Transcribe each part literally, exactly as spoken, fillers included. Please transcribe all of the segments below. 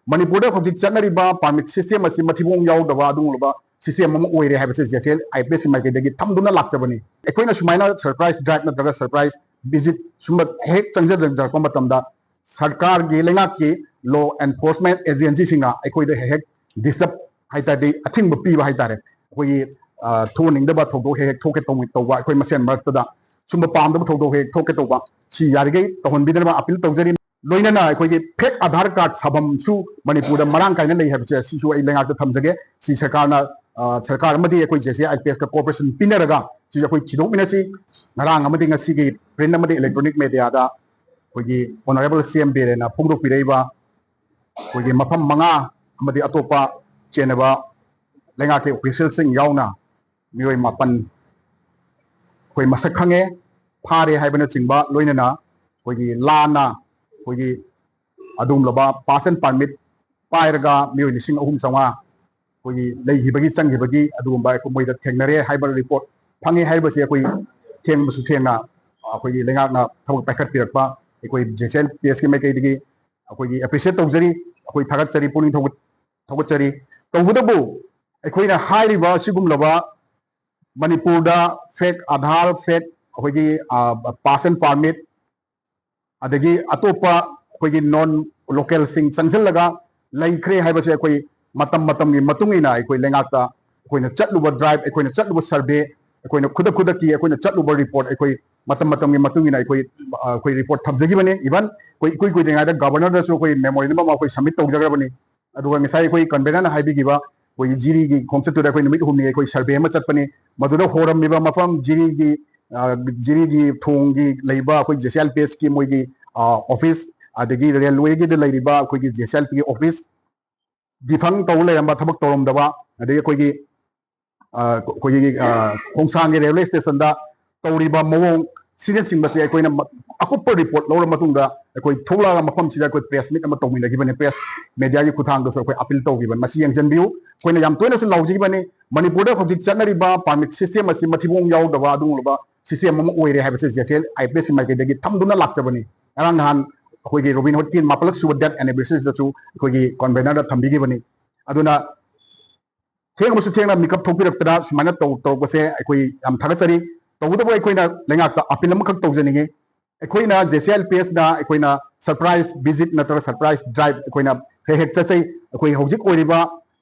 ꯃꯅꯤꯄꯨꯔꯗ ꯍꯧꯖꯤꯛ ꯆꯠꯅꯔꯤꯕ ꯄꯥꯔꯃꯤꯠ ꯁꯤꯁꯇꯦꯝ ꯑꯁꯤ ꯃꯊꯤꯕꯣꯡ ꯌꯥꯎꯗꯕ ꯑꯗꯨꯒꯨꯝꯂꯕ ꯁꯤꯁꯇꯦꯝ ꯑꯃ ꯑꯣꯏꯔꯦ ꯍꯥꯏꯕꯁꯦ ꯖꯦꯁꯦꯜ ꯑꯥꯏ ꯄꯤ ꯑꯦꯁ ꯃꯥꯏꯀꯩꯗꯒꯤ ꯊꯝꯗꯨꯅ ꯂꯥꯛꯆꯕꯅꯤ꯫ ꯑꯩꯈꯣꯏꯅ ꯁꯨꯃꯥꯏꯅ ꯁꯔꯄ꯭ꯔꯥꯏꯁ ꯗ꯭ꯔꯥꯏꯚ ꯅꯠꯇ꯭ꯔꯒ ꯁꯔꯄ꯭ꯔꯥꯏꯁ ꯚꯤꯖꯤꯠ ꯁꯨꯝꯕ ꯍꯦꯛ ꯆꯪꯖꯔꯛꯄ ꯃꯇꯝꯗ ꯁꯔꯀꯥꯔꯒꯤ, ꯂꯩꯉꯥꯛꯀꯤ ꯂꯣ ꯑꯦꯟꯐꯣꯔꯁꯃꯦꯟ ꯑꯦꯖꯦꯟꯁꯤꯁꯤꯡꯅ ꯑꯩꯈꯣꯏꯗ ꯍꯦꯛ ꯍꯦꯛ ꯗꯤꯁꯇꯔꯕ ꯍꯥꯏ ꯇꯥꯔꯗꯤ, ꯑꯊꯤꯡꯕ ꯄꯤꯕ ꯍꯥꯏ ꯇꯥꯔꯦ꯫ ꯑꯩꯈꯣꯏꯒꯤ ꯊꯣꯛꯍꯟꯅꯤꯡꯗꯕ ꯊꯧꯗꯣꯛ ꯍꯦꯛ ꯍꯦꯛ ꯊꯣꯛꯀꯦ ꯇꯧꯕ, ꯑꯩꯈꯣꯏ ꯃꯁꯦꯟ ꯃꯔꯛꯇꯗ ꯁꯨꯝꯕ ꯄꯥꯝꯗꯕ ꯊꯧꯗꯣꯛ ꯍꯦꯛ ꯍꯦꯛ ꯊꯣꯛꯀꯦ ꯇꯧꯕ, ꯁꯤ ꯌꯥꯔꯤꯈꯩ ꯇꯧꯍꯟꯕꯤꯗꯅꯕ ꯑꯄꯤꯜ ꯇꯧꯖꯔꯤ꯫ ꯂꯣꯏꯅꯅ ꯑꯩꯈꯣꯏꯒꯤ ꯐꯦꯛ ꯑꯙꯥꯔ ꯀꯥꯔꯗ ꯁꯥꯐꯝꯁꯨ ꯃꯅꯤꯄꯨꯔꯗ ꯃꯔꯥꯡ ꯀꯥꯏꯅ ꯂꯩ ꯍꯥꯏꯕꯁꯦ, ꯁꯤꯁꯨ ꯑꯩ ꯂꯩꯉꯥꯛꯇ ꯊꯝꯖꯒꯦ꯫ ꯁꯤ ꯁꯔꯀꯥꯔꯅ, ꯁꯔꯀꯥꯔ ꯑꯃꯗꯤ ꯑꯩꯈꯣꯏ ꯖꯦꯁꯦ ꯑꯥꯏ ꯄꯤ ꯑꯦꯁꯀ ꯀꯣꯑꯣꯄꯔꯦꯁꯟ ꯄꯤꯅꯔꯒ ꯁꯤꯁꯨ ꯑꯩꯈꯣꯏ ꯊꯤꯗꯣꯛꯃꯤꯟꯅꯁꯤ꯫ ꯉꯔꯥꯡ ꯑꯃꯗꯤ ꯉꯁꯤꯒꯤ ꯄ꯭ꯔꯤꯟꯠ ꯑꯃꯗꯤ ꯏꯂꯦꯛꯇ꯭ꯔꯣꯅꯤꯛ ꯃꯦꯗꯤꯌꯥꯗ ꯑꯩꯈꯣꯏꯒꯤ ꯑꯣꯅꯔꯦꯕꯜ ꯁꯤ ꯑꯦꯝ ꯕꯤꯔꯦꯟꯅ ꯐꯣꯡꯗꯣꯛꯄꯤꯔꯛꯏꯕ ꯑꯩꯈꯣꯏꯒꯤ ꯃꯐꯝ ꯃꯉꯥ ꯑꯃꯗꯤ ꯑꯇꯣꯞꯄ ꯆꯦꯟꯅꯕ ꯂꯩꯉꯥꯛꯀꯤ ꯑꯣꯐꯤꯁꯤꯌꯦꯜꯁꯤꯡ ꯌꯥꯎꯅ ꯃꯤꯑꯣꯏ ꯃꯥꯄꯟ ꯑꯩꯈꯣꯏ ꯃꯁꯛ ꯈꯪꯉꯦ, ꯐꯥꯔꯦ ꯍꯥꯏꯕꯅꯆꯤꯡꯕ, ꯂꯣꯏꯅꯅ ꯑꯩꯈꯣꯏꯒꯤ ꯂꯥꯟꯅ ꯑꯩꯈꯣꯏꯒꯤ ꯑꯗꯨꯒꯨꯝꯂꯕ ꯄꯥꯁ ꯑꯦꯟ ꯄꯥꯔꯃꯤꯠ ꯄꯥꯏꯔꯒ ꯃꯤꯑꯣꯏ ꯂꯤꯁꯤꯡ ꯑꯍꯨꯝ ꯆꯥꯝꯃꯉꯥ ꯑꯩꯈꯣꯏꯒꯤ ꯂꯩꯈꯤꯕꯒꯤ, ꯆꯪꯈꯤꯕꯒꯤ ꯑꯗꯨꯒꯨꯝꯕ ꯑꯩꯈꯣꯏ ꯃꯣꯏꯗ ꯊꯦꯡꯅꯔꯦ ꯍꯥꯏꯕ ꯔꯤꯄꯣꯔꯠ ꯐꯪꯉꯦ ꯍꯥꯏꯕꯁꯤ ꯑꯩꯈꯣꯏ ꯊꯦꯡꯕꯁꯨ ꯊꯦꯡꯅ ꯑꯩꯈꯣꯏꯒꯤ ꯂꯩꯉꯥꯛꯅ ꯊꯕꯛ ꯄꯥꯏꯈꯠꯄꯤꯔꯛꯄ ꯑꯩꯈꯣꯏ ꯖꯦꯁꯦꯜ ꯄꯤ ꯑꯦꯁꯀꯤ ꯃꯥꯏꯀꯩꯗꯒꯤ ꯑꯩꯈꯣꯏꯒꯤ ꯑꯦꯄ꯭ꯔꯤꯁꯤꯌꯦꯠ ꯇꯧꯖꯔꯤ, ꯑꯩꯈꯣꯏ ꯊꯥꯒꯠꯆꯔꯤ, ꯄꯨꯛꯅꯤꯡ ꯊꯧꯒꯠ-, ꯊꯧꯒꯠꯆꯔꯤ꯫ ꯇꯧꯕꯇꯕꯨ ꯑꯩꯈꯣꯏꯅ ꯍꯥꯏꯔꯤꯕ ꯑꯁꯤꯒꯨꯝꯂꯕ ꯃꯅꯤꯄꯨꯔꯗ ꯐꯦꯛ ꯑꯥꯙꯥꯔ, ꯐꯦꯛ ꯑꯩꯈꯣꯏꯒꯤ ꯄꯥꯁ ꯑꯦꯟ ꯄꯥꯔꯃꯤꯠ, ꯑꯗꯒꯤ ꯑꯇꯣꯞꯄ ꯑꯩꯈꯣꯏꯒꯤ ꯅꯣꯟ ꯂꯣꯀꯦꯜꯁꯤꯡ ꯆꯪꯁꯤꯜꯂꯒ ꯂꯩꯈ꯭ꯔꯦ ꯍꯥꯏꯕꯁꯦ ꯑꯩꯈꯣꯏ ꯃꯇꯝ ꯃꯇꯝꯒꯤ ꯃꯇꯨꯡ ꯏꯟꯅ ꯑꯩꯈꯣꯏ ꯂꯩꯉꯥꯛꯇ ꯑꯩꯈꯣꯏꯅ ꯆꯠꯂꯨꯕ ꯗ꯭ꯔꯥꯏꯚ, ꯑꯩꯈꯣꯏꯅ ꯆꯠꯂꯨꯕ ꯁꯔꯚꯦ, ꯑꯩꯈꯣꯏꯅ ꯈꯨꯗꯛ ꯈꯨꯗꯛꯀꯤ ꯑꯩꯈꯣꯏꯅ ꯆꯠꯂꯨꯕ ꯔꯤꯄꯣꯔꯠ, ꯑꯩꯈꯣꯏ ꯃꯇꯝ ꯃꯇꯝꯒꯤ ꯃꯇꯨꯡ ꯏꯟꯅ ꯑꯩꯈꯣꯏ, ꯑ, ꯑꯩꯈꯣꯏ ꯔꯤꯄꯣꯔꯠ ꯊꯝꯖꯈꯤꯕꯅꯤ꯫ ꯏꯚꯟ ꯑꯩꯈꯣꯏ ꯏꯀꯨꯏ ꯀꯨꯏꯗ꯭ꯔꯤꯉꯩꯗ ꯒꯚꯔꯅꯔꯗꯁꯨ ꯑꯩꯈꯣꯏ ꯃꯦꯃꯣꯔꯦꯟꯗꯝ ꯑꯃ ꯑꯩꯈꯣꯏ ꯁꯕꯃꯤꯠ ꯇꯧꯖꯈ꯭ꯔꯕꯅꯤ꯫ ꯑꯗꯨꯒ ꯉꯁꯥꯏ ꯑꯩꯈꯣꯏ ꯀꯟꯚꯦꯅꯔꯅ ꯍꯥꯏꯕꯤꯈꯤꯕ ꯑꯩꯈꯣꯏꯒꯤ ꯖꯤꯔꯤꯒꯤ ꯈꯣꯡꯆꯠꯇꯨꯗ ꯑꯩꯈꯣꯏ ꯅꯨꯃꯤꯠ ꯍꯨꯝꯅꯤ ꯑꯩꯈꯣꯏ ꯁꯔꯚꯦ ꯑꯃ ꯆꯠꯄꯅꯤ꯫ ꯃꯗꯨꯗ ꯍꯣꯔꯝꯃꯤꯕ ꯃꯐꯝ ꯖꯤꯔꯤꯒꯤ, ꯑ, ꯖꯤꯔꯤꯒꯤ ꯊꯣꯡꯒꯤ ꯂꯩꯕ ꯑꯩꯈꯣꯏ ꯖꯦꯁꯦꯜ ꯄꯤ ꯑꯦꯁꯀꯤ ꯃꯣꯏꯒꯤ, ꯑ, ꯑꯣꯐꯤꯁ, ꯑꯗꯒꯤ ꯔꯦꯜꯋꯦꯒꯤꯗ ꯂꯩꯔꯤꯕ ꯑꯩꯈꯣꯏꯒꯤ ꯖꯦꯁꯦꯜ ꯄꯤꯒꯤ ꯑꯣꯐꯤꯁ, ꯗꯤꯐꯪ ꯇꯧ ꯂꯩꯔꯝꯕ, ꯊꯕꯛ ꯇꯧꯔꯝꯗꯕ, ꯑꯗꯒꯤ ꯑꯩꯈꯣꯏꯒꯤ, ꯑ, ꯑꯩꯈꯣꯏꯒꯤ, ꯑ, ꯈꯣꯡꯁꯥꯡꯒꯤ ꯔꯦꯜꯋꯦ ꯁ꯭ꯇꯦꯁꯟꯗ ꯇꯧꯔꯤꯕ ꯃꯑꯣꯡ, ꯁꯤꯅꯆꯤꯡꯕꯁꯦ ꯑꯩꯈꯣꯏꯅ ꯃ-, ꯑꯀꯨꯞꯄ ꯔꯤꯄꯣꯔꯠ ꯂꯧꯔ ꯃꯇꯨꯡꯗ ꯑꯩꯈꯣꯏ ꯊꯣꯛꯂꯛꯑꯒ ꯃꯐꯝꯁꯤꯗ ꯑꯩꯈꯣꯏ ꯄ꯭ꯔꯦꯁ ꯃꯤꯠ ꯑꯃ ꯇꯧꯃꯤꯟꯅꯈꯤꯕꯅꯤ꯫ ꯄ꯭ꯔꯦꯁ ꯃꯦꯗꯤꯌꯥꯒꯤ ꯈꯨꯠꯊꯥꯡꯗꯁꯨ ꯑꯩꯈꯣꯏ ꯑꯄꯤꯜ ꯇꯧꯈꯤꯕꯅꯤ꯫ ꯃꯁꯤ ꯌꯦꯡꯁꯤꯟꯕꯤꯌꯨ꯫ ꯑꯩꯈꯣꯏꯅ ꯌꯥꯝ ꯇꯣꯏꯅꯁꯨ ꯂꯥꯎꯖꯈꯤꯕꯅꯤ, ꯃꯅꯤꯄꯨꯔꯗ ꯍꯧꯖꯤꯛ ꯆꯠꯅꯔꯤꯕ ꯄꯥꯔꯃꯤꯠ ꯁꯤꯁꯇꯦꯝ ꯑꯁꯤ ꯃꯊꯤꯕꯣꯡ ꯌꯥꯎꯗꯕ ꯑꯗꯨꯒꯨꯝꯂꯕ ꯁꯤꯁꯇꯦꯝ ꯑꯃ ꯑꯣꯏꯔꯦ ꯍꯥꯏꯕꯁꯤ ꯖꯦꯁꯦꯜ ꯑꯥꯏ ꯄꯤ ꯑꯦꯁꯀꯤ ꯃꯥꯏꯀꯩꯗꯒꯤ ꯊꯝꯗꯨꯅ ꯂꯥꯛꯆꯕꯅꯤ꯫ ꯉꯔꯥꯡ ꯅꯍꯥꯟ ꯑꯩꯈꯣꯏꯒꯤ ꯔꯣꯕꯤꯟ ꯍꯨꯗꯀꯤ ꯃꯥꯄꯜꯂꯛ ꯁꯨꯕ ꯗꯦꯠ ꯑꯦꯅꯤꯚꯔꯁꯔꯤꯁꯤꯗꯁꯨ ꯑꯩꯈꯣꯏꯒꯤ ꯀꯣꯟꯚꯦꯅꯔꯗ ꯊꯝꯕꯤꯈꯤꯕꯅꯤ꯫ ꯑꯗꯨꯅ ꯊꯦꯡꯉꯕꯁꯨ ꯊꯦꯡꯅ ꯃꯤꯀꯞ ꯊꯣꯛꯄꯤꯔꯛꯇꯅ ꯁꯨꯃꯥꯏꯅ ꯇꯧ ꯇꯧꯔꯛꯄꯁꯦ ꯑꯩꯈꯣꯏ ꯌꯥꯝ ꯊꯥꯒꯠꯆꯔꯤ꯫ ꯇꯧꯕꯇꯕꯨ ꯑꯩꯈꯣꯏꯅ ꯂꯩꯉꯥꯛꯇ ꯑꯄꯤꯜ ꯑꯃꯈꯛ ꯇꯧꯖꯅꯤꯡꯉꯤ꯫ ꯑꯩꯈꯣꯏꯅ ꯖꯦ ꯁꯤ ꯑꯥꯏ ꯑꯦꯜ ꯄꯤ ꯑꯦꯁꯅ ꯑꯩꯈꯣꯏꯅ ꯁꯔꯄ꯭ꯔꯥꯏꯖ ꯚꯤꯖꯤꯠ ꯅꯠꯇ꯭ꯔꯒ ꯁꯔꯄ꯭ꯔꯥꯏꯖ ꯗ꯭ꯔꯥꯏꯚ ꯑꯩꯈꯣꯏꯅ ꯍꯦꯛ ꯍꯦꯛ ꯆꯠꯆꯩ꯫ ꯑꯩꯈꯣꯏ ꯍꯧꯖꯤꯛ ꯑꯣꯏꯔꯤꯕ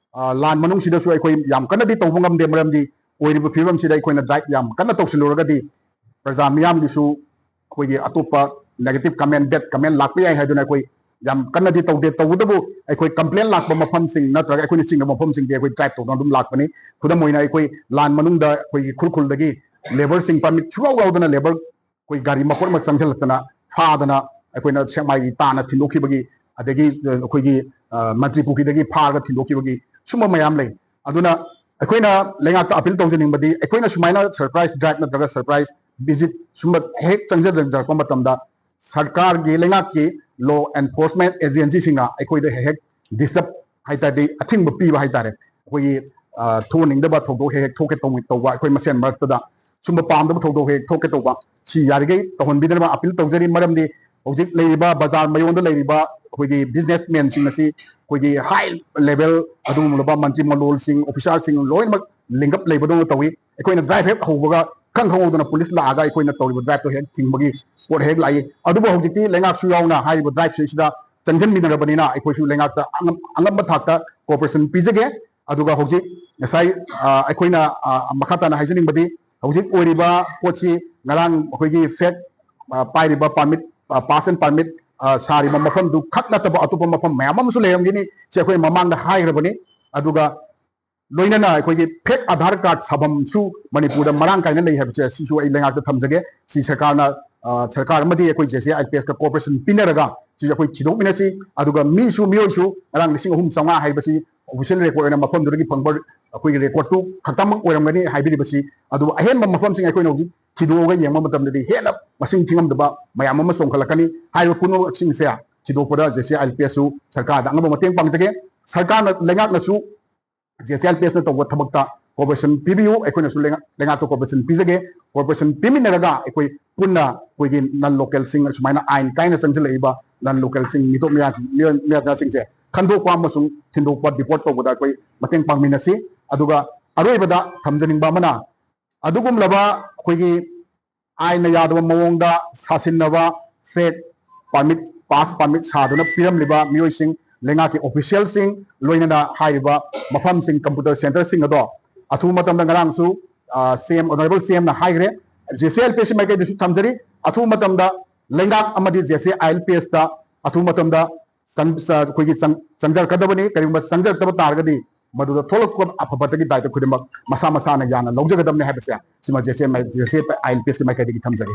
ꯂꯥꯟ ꯃꯅꯨꯡꯁꯤꯗꯁꯨ ꯑꯩꯈꯣꯏ ꯌꯥꯝ ꯀꯟꯅꯗꯤ ꯇꯧꯕ ꯉꯝꯗꯦ꯫ ꯃꯔꯝꯗꯤ ꯑꯣꯏꯔꯤꯕ ꯐꯤꯕꯝꯁꯤꯗ ꯑꯩꯈꯣꯏꯅ ꯗ꯭ꯔꯥꯏꯚ ꯌꯥꯝ ꯀꯟꯅ ꯇꯧꯁꯤꯜꯂꯨꯔꯒꯗꯤ ꯄ꯭ꯔꯖꯥ ꯃꯤꯌꯥꯝꯒꯤꯁꯨ ꯑꯩꯈꯣꯏꯒꯤ ꯑꯇꯣꯞꯄ ꯅꯦꯒꯦꯇꯤꯚ ꯀꯃꯦꯟ, ꯕꯦꯗ ꯀꯃꯦꯟ ꯂꯥꯛꯄ ꯌꯥꯏ ꯍꯥꯏꯗꯨꯅ ꯑꯩꯈꯣꯏ ꯌꯥꯝ ꯀꯟꯅꯗꯤ ꯇꯧꯗꯦ꯫ ꯇꯧꯕꯇꯕꯨ ꯑꯩꯈꯣꯏ ꯀꯝꯄ꯭ꯂꯦꯟ ꯂꯥꯛꯄ ꯃꯐꯝꯁꯤꯡ ꯅꯠꯇ꯭ꯔꯒ ꯑꯩꯈꯣꯏꯅ ꯆꯤꯡꯅꯕ ꯃꯐꯝꯁꯤꯡꯗꯤ ꯑꯩꯈꯣꯏ ꯗ꯭ꯔꯥꯏꯚ ꯇꯧꯗꯨꯅ ꯑꯗꯨꯝ ꯂꯥꯛꯄꯅꯤ꯫ ꯈꯨꯗꯝ ꯑꯣꯏꯅ ꯑꯩꯈꯣꯏ ꯂꯥꯟ ꯃꯅꯨꯡꯗ ꯑꯩꯈꯣꯏꯒꯤ ꯈꯨꯔꯈꯨꯜꯗꯒꯤ ꯂꯦꯕꯔꯁꯤꯡ ꯄꯥꯔꯃꯤꯠ ꯁꯨꯡꯌꯥꯎ ꯌꯥꯎꯗꯅ ꯂꯦꯕꯔ ꯑꯩꯈꯣꯏ ꯒꯥꯔꯤ ꯃꯄꯣꯠ ꯑꯃ ꯆꯪꯁꯤꯜꯂꯛꯇꯅ ꯐꯥꯗꯅ ꯑꯩꯈꯣꯏꯅ ꯁꯦꯛꯃꯥꯏꯒꯤ ꯇꯥꯅ ꯊꯤꯟꯗꯣꯛꯈꯤꯕꯒꯤ, ꯑꯗꯒꯤ ꯑꯩꯈꯣꯏꯒꯤ ꯃꯟꯇ꯭ꯔꯤ ꯄꯨꯈ꯭ꯔꯤꯗꯒꯤ ꯐꯥꯔꯒ ꯊꯤꯟꯗꯣꯛꯈꯤꯕꯒꯤ ꯁꯨꯝꯕ ꯃꯌꯥꯝ ꯂꯩ꯫ ꯑꯗꯨꯅ ꯑꯩꯈꯣꯏꯅ ꯂꯩꯉꯥꯛꯇ ꯑꯄꯤꯜ ꯇꯧꯖꯅꯤꯡꯕꯗꯤ, ꯑꯩꯈꯣꯏꯅ ꯁꯨꯃꯥꯏꯅ ꯁꯔꯄ꯭ꯔꯥꯏꯖ ꯗ꯭ꯔꯥꯏꯚ ꯅꯠꯇ꯭ꯔꯒ ꯁꯔꯄ꯭ꯔꯥꯏꯖ ꯚꯤꯖꯤꯠ ꯁꯨꯝꯕ ꯍꯦꯛ ꯆꯪꯖꯔꯛꯄ ꯃꯇꯝꯗ ꯁꯔꯀꯥꯔꯒꯤ, ꯂꯩꯉꯥꯛꯀꯤ ꯂꯣ ꯑꯦꯟꯐꯣꯔꯁꯃꯦꯟ ꯑꯦꯖꯦꯟꯁꯤꯁꯤꯡꯅ ꯑꯩꯈꯣꯏꯗ ꯍꯦꯛ ꯍꯦꯛ ꯗꯤꯁꯇꯔꯕ ꯍꯥꯏ ꯇꯥꯔꯗꯤ, ꯑꯊꯤꯡꯕ ꯄꯤꯕ ꯍꯥꯏ ꯇꯥꯔꯦ, ꯑꯩꯈꯣꯏꯒꯤ ꯊꯣꯛꯍꯟꯅꯤꯡꯗꯕ ꯊꯧꯗꯣꯛ ꯍꯦꯛ ꯍꯦꯛ ꯊꯣꯛꯀꯦ ꯇꯧꯕ ꯑꯩꯈꯣꯏ ꯃꯁꯦꯟ ꯃꯔꯛꯇꯗ ꯁꯨꯝꯕ ꯄꯥꯝꯗꯕ ꯊꯧꯗꯣꯛ ꯍꯦꯛ ꯊꯣꯛꯀꯦ ꯇꯧꯕ, ꯁꯤ ꯌꯥꯔꯤꯈꯩ ꯇꯧꯍꯟꯕꯤꯗꯅꯕ ꯑꯄꯤꯜ ꯇꯧꯖꯔꯤ꯫ ꯃꯔꯝꯗꯤ ꯍꯧꯖꯤꯛ ꯂꯩꯔꯤꯕ ꯕꯖꯥꯔ ꯃꯌꯣꯟꯗ ꯂꯩꯔꯤꯕ ꯑꯩꯈꯣꯏꯒꯤ ꯕꯤꯖꯤꯅꯦꯁ ꯃꯦꯟꯁꯤꯡ ꯑꯁꯤ ꯑꯩꯈꯣꯏꯒꯤ ꯍꯥꯏ ꯂꯦꯚꯦꯜ, ꯑꯗꯨꯒꯨꯝꯂꯕ ꯃꯟꯇ꯭ꯔꯤ ꯃꯂꯣꯜꯁꯤꯡ, ꯑꯣꯐꯤꯁꯥꯔꯁꯤꯡ ꯂꯣꯏꯅꯃꯛ ꯂꯤꯡꯒꯞ ꯂꯩꯕꯗꯧꯅ ꯇꯧꯏ꯫ ꯑꯩꯈꯣꯏꯅ ꯗ꯭ꯔꯥꯏꯚ ꯍꯦꯛ ꯍꯧꯕꯒ ꯈꯪ ꯈꯪꯍꯧꯗꯅ ꯄꯨꯂꯤꯁ ꯂꯥꯛꯑꯒ ꯑꯩꯈꯣꯏꯅ ꯇꯧꯔꯤꯕ ꯗ꯭ꯔꯥꯏꯚꯇꯣ ꯍꯦꯛ ꯊꯤꯡꯕꯒꯤ ꯄꯣꯠ ꯍꯦꯛ ꯂꯥꯛꯏ꯫ ꯑꯗꯨꯕꯨ ꯍꯧꯖꯤꯛꯇꯤ ꯂꯩꯉꯥꯛꯁꯨ ꯌꯥꯎꯅ ꯍꯥꯏꯔꯤꯕ ꯗ꯭ꯔꯥꯏꯚꯁꯤꯡꯁꯤꯗ ꯆꯪꯁꯤꯟꯃꯤꯟꯅꯔꯕꯅꯤꯅ ꯑꯩꯈꯣꯏꯁꯨ ꯂꯩꯉꯥꯛꯇ ꯑꯉꯝ-, ꯑꯉꯝꯕ ꯊꯥꯛꯇ ꯀꯣꯑꯣꯄꯔꯦꯁꯟ ꯄꯤꯖꯒꯦ꯫ ꯑꯗꯨꯒ ꯍꯧꯖꯤꯛ ꯉꯁꯥꯏ, ꯑ, ꯑꯩꯈꯣꯏꯅ, ꯑ, ꯃꯈꯥ ꯇꯥꯅ ꯍꯥꯏꯖꯅꯤꯡꯕꯗꯤ, ꯍꯧꯖꯤꯛ ꯑꯣꯏꯔꯤꯕ ꯄꯣꯠꯁꯤ ꯉꯔꯥꯡ ꯑꯩꯈꯣꯏꯒꯤ ꯐꯦꯛ, ꯑ, ꯄꯥꯏꯔꯤꯕ ꯄꯥꯔꯃꯤꯠ, ꯑ, ꯄꯥꯁ ꯑꯦꯟ ꯄꯥꯔꯃꯤꯠ, ꯑ, ꯁꯥꯔꯤꯕ ꯃꯐꯝꯗꯨ ꯈꯛ ꯅꯠꯇꯕ ꯑꯇꯣꯞꯄ ꯃꯐꯝ ꯃꯌꯥꯝ ꯑꯃꯁꯨ ꯂꯩꯔꯝꯒꯅꯤ꯫ ꯁꯤ ꯑꯩꯈꯣꯏ ꯃꯃꯥꯡꯗ ꯍꯥꯏꯈ꯭ꯔꯕꯅꯤ꯫ ꯑꯗꯨꯒ ꯂꯣꯏꯅꯅ ꯑꯩꯈꯣꯏꯒꯤ ꯐꯦꯛ ꯑꯙꯥꯔ ꯀꯥꯔꯗ ꯁꯥꯐꯝꯁꯨ ꯃꯅꯤꯄꯨꯔꯗ ꯃꯔꯥꯡ ꯀꯥꯏꯅ ꯂꯩ ꯍꯥꯏꯕꯁꯦ ꯁꯤꯁꯨ ꯑꯩ ꯂꯩꯉꯥꯛꯇ ꯊꯝꯖꯒꯦ꯫ ꯁꯤ ꯁꯔꯀꯥꯔꯅ, ꯑ, ꯁꯔꯀꯥꯔ ꯑꯃꯗꯤ ꯑꯩꯈꯣꯏ J C I L P ꯑꯦꯁꯀ ꯀꯣꯑꯣꯄꯔꯦꯁꯟ ꯄꯤꯅꯔꯒ ꯁꯤꯁꯨ ꯑꯩꯈꯣꯏ ꯊꯤꯗꯣꯛꯃꯤꯟꯅꯁꯤ꯫ ꯑꯗꯨꯒ ꯃꯤꯁꯨ, ꯃꯤꯑꯣꯏꯁꯨ ꯉꯔꯥꯡ ꯂꯤꯁꯤꯡ ꯑꯍꯨꯝ ꯆꯥꯝꯃꯉꯥ ꯍꯥꯏꯕꯁꯤ ꯑꯣꯐꯤꯁꯤꯌꯦꯜ ꯔꯦꯀꯣꯔꯗ ꯑꯣꯏꯅ ꯃꯐꯝꯗꯨꯗꯒꯤ ꯐꯪꯕ ꯑꯩꯈꯣꯏꯒꯤ ꯔꯦꯀꯣꯔꯗꯇꯨ ꯈꯛꯇꯃꯛ ꯑꯣꯏꯔꯝꯒꯅꯤ ꯍꯥꯏꯕꯤꯔꯤꯕꯁꯤ꯫ ꯑꯗꯨꯕꯨ ꯑꯍꯦꯟꯕ ꯃꯐꯝꯁꯤꯡ ꯑꯩꯈꯣꯏꯅ ꯍꯧꯖꯤꯛ ꯊꯤꯗꯣꯛꯑꯒ ꯌꯦꯡꯕ ꯃꯇꯝꯗꯗꯤ ꯍꯦꯟꯅ ꯃꯁꯤꯡ ꯊꯤꯉꯝꯗꯕ ꯃꯌꯥꯝ ꯑꯃ ꯆꯣꯡꯈꯠꯂꯛꯀꯅꯤ꯫ ꯍꯥꯏꯔꯤꯕ ꯄꯨꯝꯅꯃꯛꯁꯤꯡꯁꯦ ꯊꯤꯗꯣꯛꯄꯗ ꯖꯦ ꯁꯤ ꯑꯥꯏ ꯑꯦꯜ ꯄꯤ ꯑꯦꯁꯁꯨ ꯁꯔꯀꯥꯔꯗ ꯑꯉꯝꯕ ꯃꯇꯦꯡ ꯄꯥꯡꯖꯒꯦ꯫ ꯁꯔꯀꯥꯔꯅ, ꯂꯩꯉꯥꯛꯅꯁꯨ ꯖꯦ ꯁꯤ ꯑꯥꯏ ꯑꯦꯜ ꯄꯤ ꯑꯦꯁꯅ ꯇꯧꯕ ꯊꯕꯛꯇ cooperation ꯄꯤꯕꯤꯌꯨ, ꯑꯩꯈꯣꯏꯅꯁꯨ ꯂꯩꯉꯥꯛ ꯂꯩꯉꯥꯛꯇ cooperation ꯄꯤꯖꯒꯦ꯫ Cooperation ꯄꯤꯃꯤꯟꯅꯔꯒ ꯑꯩꯈꯣꯏ ꯄꯨꯟꯅ ꯑꯩꯈꯣꯏꯒꯤ non localꯁꯤꯡ, ꯁꯨꯃꯥꯏꯅ ꯑꯥꯏꯟ ꯀꯥꯏꯅ ꯆꯪꯁꯤꯜꯂꯛꯏꯕ non localꯁꯤꯡ, ꯃꯤꯇꯣꯞ ꯃꯤꯌꯥ- ꯃꯤꯌꯥ- ꯃꯤꯌꯥꯆꯥꯁꯤꯡꯁꯦ ꯈꯟꯗꯣꯛꯄ ꯑꯃꯁꯨꯡ ꯊꯤꯟꯗꯣꯛꯄ, deport ꯇꯧꯕꯗ ꯑꯩꯈꯣꯏ ꯃꯇꯦꯡ ꯄꯥꯡꯃꯤꯟꯅꯁꯤ꯫ ꯑꯗꯨꯒ ꯑꯔꯣꯏꯕꯗ ꯊꯝꯖꯅꯤꯡꯕ ꯑꯃꯅ, ꯑꯗꯨꯒꯨꯝꯂꯕ ꯑꯩꯈꯣꯏꯒꯤ ꯑꯥꯏꯟꯅ ꯌꯥꯗꯕ ꯃꯑꯣꯡꯗ ꯁꯥꯁꯤꯟꯅꯕ, fake permit, pass permit ꯁꯥꯗꯨꯅ ꯄꯤꯔꯝꯂꯤꯕ ꯃꯤꯑꯣꯏꯁꯤꯡ, ꯂꯩꯉꯥꯛꯀꯤ officialꯁꯤꯡ, ꯂꯣꯏꯅꯅ ꯍꯥꯏꯔꯤꯕ ꯃꯐꯝꯁꯤꯡ, computer centreꯁꯤꯡ ꯑꯗꯣ ꯑꯊꯨꯕ ꯃꯇꯝꯗ, ꯉꯔꯥꯡꯁꯨ, ꯑ, CM, Honourable CMꯅ ꯍꯥꯏꯈ꯭ꯔꯦ, JCILPSꯀꯤ ꯃꯥꯏꯀꯩꯗꯁꯨ ꯊꯝꯖꯔꯤ, ꯑꯊꯨꯕ ꯃꯇꯝꯗ ꯂꯩꯉꯥꯛ ꯑꯃꯗꯤ JCILPSꯇ ꯑꯊꯨꯕ ꯃꯇꯝꯗ ꯆꯪ-, ꯆ-, ꯑꯩꯈꯣꯏꯒꯤ ꯆꯪ-, ꯆꯪꯖꯔꯛꯀꯗꯕꯅꯤ꯫ ꯀꯔꯤꯒꯨꯝꯕ ꯆꯪꯖꯔꯛꯇꯕ ꯇꯥꯔꯒꯗꯤ ꯃꯗꯨꯗ ꯊꯣꯛꯂꯛꯄ ꯑꯐ ꯐꯠꯇꯒꯤ ꯗꯥꯏꯇ ꯈꯨꯗꯤꯡꯃꯛ ꯃꯁꯥ ꯃꯁꯥꯅ ꯌꯥꯅ ꯂꯧꯖꯒꯗꯕꯅꯤ ꯍꯥꯏꯕꯁꯦ ꯁꯤꯃ JCI ꯃꯥꯏ-, JCILPSꯀꯤ ꯃꯥꯏꯀꯩꯗꯒꯤ ꯊꯝꯖꯒꯦ꯫